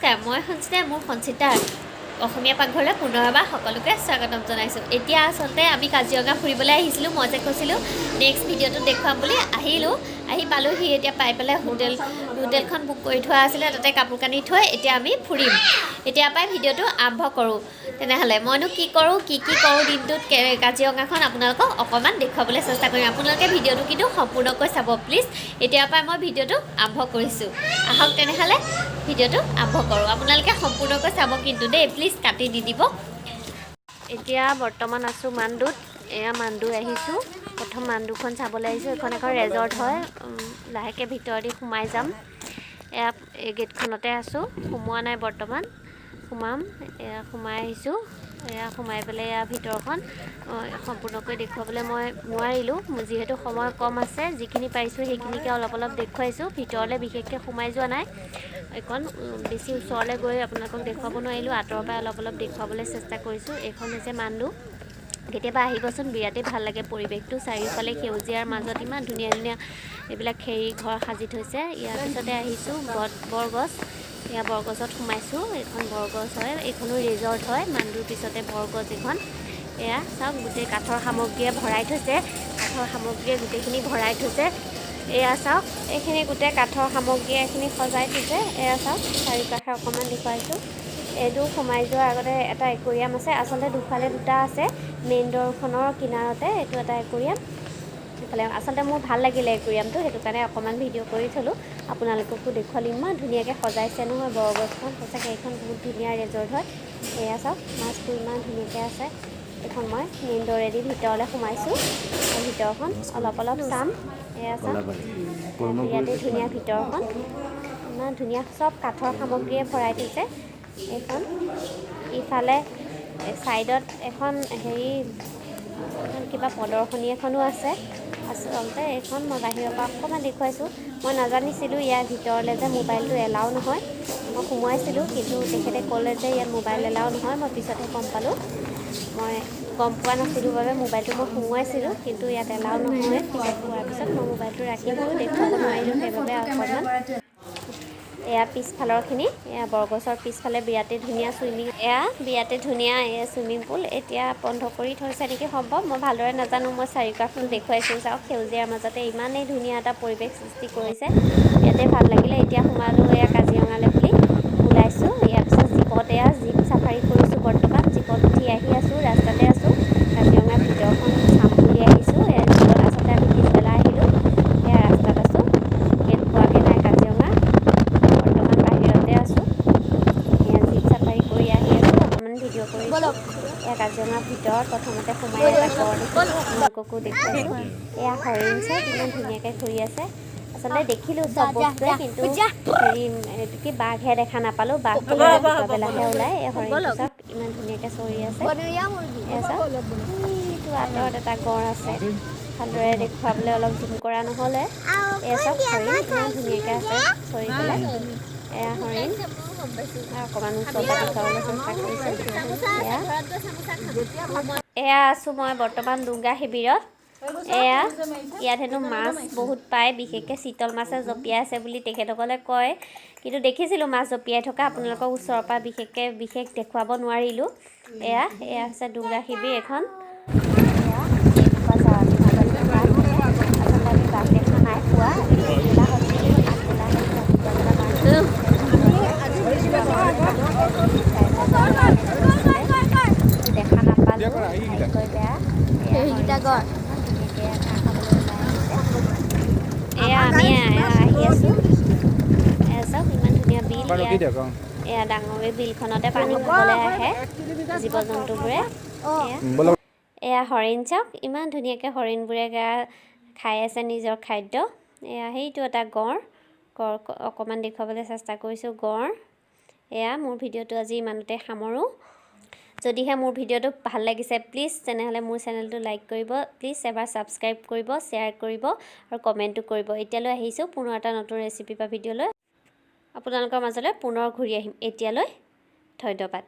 নমস্কাৰ, মই সঞ্চিতা, মোৰ সঞ্চিতাৰ অসমীয়া পাকঘৰলৈ পুনৰ এবাৰ সকলোকে স্বাগতম জনাইছোঁ। এতিয়া আচলতে আমি কাজিৰঙা ফুৰিবলৈ আহিছিলোঁ। মই যে কৈছিলোঁ নেক্সট ভিডিঅ'টোত দেখুৱাম বুলি, আহিলোঁ, আহি পালোহি। এতিয়া পাই পেলাই হোটেলখন বুক কৰি থোৱা আছিলে, তাতে কাপোৰ কানি থৈ এতিয়া আমি ফুৰিম। এতিয়াৰ পৰাই ভিডিঅ'টো আৰম্ভ কৰোঁ তেনেহ'লে। মইনো কি কৰোঁ, কি কি কৰোঁ দিনটোত কাজিৰঙাখন আপোনালোকক অকণমান দেখুৱাবলৈ চেষ্টা কৰিম। আপোনালোকে ভিডিঅ'টো কিন্তু সম্পূৰ্ণকৈ চাব প্লিজ। এতিয়াৰ পৰাই মই ভিডিঅ'টো আৰম্ভ কৰিছোঁ। আহক তেনেহ'লে ভিডিঅ'টো আৰম্ভ কৰোঁ। আপোনালোকে সম্পূৰ্ণকৈ চাব কিন্তু দেই, প্লিজ কাটি নিদিব। এতিয়া বৰ্তমান আছোঁ মাণ্ডুত। এয়া মাণ্ডু আহিছোঁ, প্ৰথম মাণ্ডুখন চাবলৈ আহিছোঁ। এইখন এখন ৰেজৰ্ট হয়। লাহেকৈ ভিতৰেদি সোমাই যাম। এয়া এই গেটখনতে আছোঁ, সোমোৱা নাই বৰ্তমান, সোমাম। এয়া সোমাই আহিছোঁ। এয়া সোমাই পেলাই এয়া ভিতৰখন সম্পূৰ্ণকৈ দেখুৱাবলৈ মই নোৱাৰিলোঁ, যিহেতু সময় কম আছে। যিখিনি পাৰিছোঁ সেইখিনিকে অলপ অলপ দেখুৱাইছোঁ। ভিতৰলৈ বিশেষকৈ সোমাই যোৱা নাই। এইখন বেছি ওচৰলৈ গৈ আপোনালোকক দেখুৱাব নোৱাৰিলোঁ, আঁতৰৰ পৰাই অলপ অলপ দেখুৱাবলৈ চেষ্টা কৰিছোঁ। এইখন হৈছে মাণ্ডু। কেতিয়াবা আহিবচোন, বিৰাটেই ভাল লাগে পৰিৱেশটো। চাৰিওফালে সেউজীয়াৰ মাজত ইমান ধুনীয়া ধুনীয়া এইবিলাক খেৰী ঘৰ সাজি থৈছে। ইয়াৰ পিছতে আহিছোঁ বৰগছ। এয়া বৰগছত সোমাইছোঁ। এইখন বৰগছ হয়, এইখনো ৰিজৰ্ট হয়। মাণ্ডুৰ পিছতে বৰগছ এইখন। এয়া চাওক, গোটেই কাঠৰ সামগ্ৰীয়ে ভৰাই থৈছে, কাঠৰ সামগ্ৰীয়ে গোটেইখিনি ভৰাই থৈছে। এয়া চাওক, এইখিনি গোটেই কাঠৰ সামগ্ৰীয়ে এইখিনি সজাই থৈছে। এয়া চাওক, চাৰিওকাষে অকণমান দেখুৱাইছোঁ। এইটো সোমাই যোৱাৰ আগতে এটা একুৰিয়াম আছে। আচলতে দুফালে দুটা আছে, মেইন ডোৰখনৰ কিনাৰতে এইটো এটা একুৰিয়াম। সেইফালে আচলতে মোৰ ভাল লাগিলে একুৰিয়ামটো, সেইটো কাৰণে অকণমান ভিডিঅ' কৰি থ'লোঁ, আপোনালোককো দেখুৱালোঁ। ইমান ধুনীয়াকৈ সজাইছে নহয় বৰগছখন, সঁচাকৈ এইখন বহুত ধুনীয়া ৰেজৰ্ট হয়। এয়া চাওক, মাছবোৰ ইমান ধুনীয়াকৈ আছে। এইখন মই মেইন ডোৰেদি ভিতৰলৈ সোমাইছোঁ আৰু ভিতৰখন অলপ অলপ চাম। এয়া চাওক, বিৰাটেই ধুনীয়া ভিতৰখন, ইমান ধুনীয়া, চব কাঠৰ সামগ্ৰীয়ে ভৰাই থৈছে এইখন। ইফালে ছাইডত এখন হেৰি, এখন কিবা প্ৰদৰ্শনী এখনো আছে। আচলতে এইখন মই বাহিৰৰ পৰা অকণমান দেখুৱাইছোঁ। মই নাজানিছিলোঁ ইয়াৰ ভিতৰলৈ যে মোবাইলটো এলাও নহয়। মই সোমোৱাইছিলোঁ, কিন্তু তেখেতে ক'লে যে ইয়াত মোবাইল এলাও নহয়। মই পিছতহে গম পালোঁ। মই গম পোৱা নাছিলোঁ বাবে মোবাইলটো মই সোমোৱাইছিলোঁ, কিন্তু ইয়াত এলাও নহয়। পিছত কোৱাৰ পিছত মই মোবাইলটো ৰাখি দিলোঁ, দেখুৱাব নোৱাৰিলোঁ সেইবাবে অকণমান। এয়া পিছফালৰখিনি, এয়া বৰগছৰ পিছফালে বিৰাটেই ধুনীয়া চুইমিং, এয়া বিৰাটেই ধুনীয়া এয়া চুইমিং পুল। এতিয়া বন্ধ কৰি থৈছে নেকি সম্ভৱ, মই ভালদৰে নাজানো। মই চাৰিওকাষটো দেখুৱাইছোঁ। চাওক, সেউজীয়াৰ মাজতে ইমানেই ধুনীয়া এটা পৰিৱেশ সৃষ্টি কৰিছে, ইয়াতে ভাল লাগিলে। এতিয়া সোমালোঁ এয়া কাজিৰঙালৈ বুলি ওলাইছোঁ। ইয়াৰ পিছত জীপত, এয়া জীপ চাফাৰী কৰিছোঁ। বৰ্তমান জীপত উঠি আহি আছোঁ, ৰাস্তাতে আছোঁ। কাজিৰঙাৰ ভিতৰখন চাম বুলি আহিছোঁ। এয়া জীপত আচলতে আমি পিছবেলা আহিলোঁ। এয়া ৰাস্তাত আছোঁ, গেট পোৱাগৈ নাই কাজিৰঙা, বৰ্তমান বাহিৰতে আছোঁ। এয়া জীপ চাফাৰী কৰি আহি আছোঁ, অকণমান ভিডিঅ' কৰিছোঁ। এয়া কাজিৰঙাৰ ভিতৰত প্ৰথমতে সোমাই এটা গড় দেখিছোঁ, আপোনালোককো দেখুৱাইছোঁ। এয়া হৰিণ চাওক, ইমান ধুনীয়াকৈ ঘূৰি আছে। আচলতে দেখিলোঁ চব বস্তুৱে, কিন্তু হেৰি, এইটো কি, বাঘহে দেখা নাপালোঁ। বাঘটো ৰাতিপুৱা বেলাহে ওলায়। এই হৰিণটো চাওক, ইমান ধুনীয়াকৈ চৰি আছে। এয়া চাওক, এইটো আঁতৰত এটা গঁড় আছে, ভালদৰে দেখুৱাবলৈ অলপ জুম কৰা নহ'লে। এয়া চাওক, হৰিণ ইমান ধুনীয়াকৈ আছে চৰি পেলাই। এয়া হৰিণ, অকণমান ওচৰৰ পৰা দেখুৱাবলৈ চেষ্টা কৰিছোঁ। এয়া আছোঁ মই বৰ্তমান ডুংগা শিবিৰত। এয়া ইয়াত হেনো মাছ বহুত পায়, বিশেষকৈ চিতল মাছে জঁপিয়াই আছে বুলি তেখেতসকলে কয়। কিন্তু দেখিছিলোঁ মাছ জঁপিয়াই থকা, আপোনালোকক ওচৰৰ পৰা বিশেষকৈ বিশেষ দেখুৱাব নোৱাৰিলোঁ। এয়া হৈছে ডুংগা শিবিৰ এখন। এয়া এনেকুৱা জাৰণি মাজত বাঘ থাকে। আচলতে আমি বাঘ দেখা নাই পোৱা। পিছবেলা হ'ল যদিও আগবেলা হ'ল, ৰাতিপুৱা বেলা বাঘ দেখা নাপালোঁ, ভাগ্যই বেয়া। এয়া ধুনীয়াকৈ ঘাঁহ খাবলৈ ওলাই আহিছে। এয়া আমি আহি আছোঁ। এয়া চাওক, ইমান ধুনীয়া বিল। এয়া ডাঙৰ এই বিলখনতে পানী খাবলৈ আহে জীৱ জন্তুবোৰে। এয়া হৰিণ চাওক, ইমান ধুনীয়াকৈ হৰিণবোৰে গা খাই আছে নিজৰ খাদ্য। এয়া সেইটো এটা গঁড়, গঁড় অকণমান দেখুৱাবলৈ চেষ্টা কৰিছোঁ, গঁড়। এয়া মোৰ ভিডিঅ'টো আজি ইমানতে সামৰোঁ। যদিহে মোৰ ভিডিঅ'টো ভাল লাগিছে, প্লিজ তেনেহ'লে মোৰ চেনেলটো লাইক কৰিব, প্লিজ এবাৰ ছাবস্ক্ৰাইব কৰিব, শ্বেয়াৰ কৰিব আৰু কমেণ্টো কৰিব। এতিয়ালৈ আহিছোঁ, পুনৰ এটা নতুন ৰেচিপি বা ভিডিঅ'লৈ আপোনালোকৰ মাজলৈ পুনৰ ঘূৰি আহিম। এতিয়ালৈ ধন্যবাদ।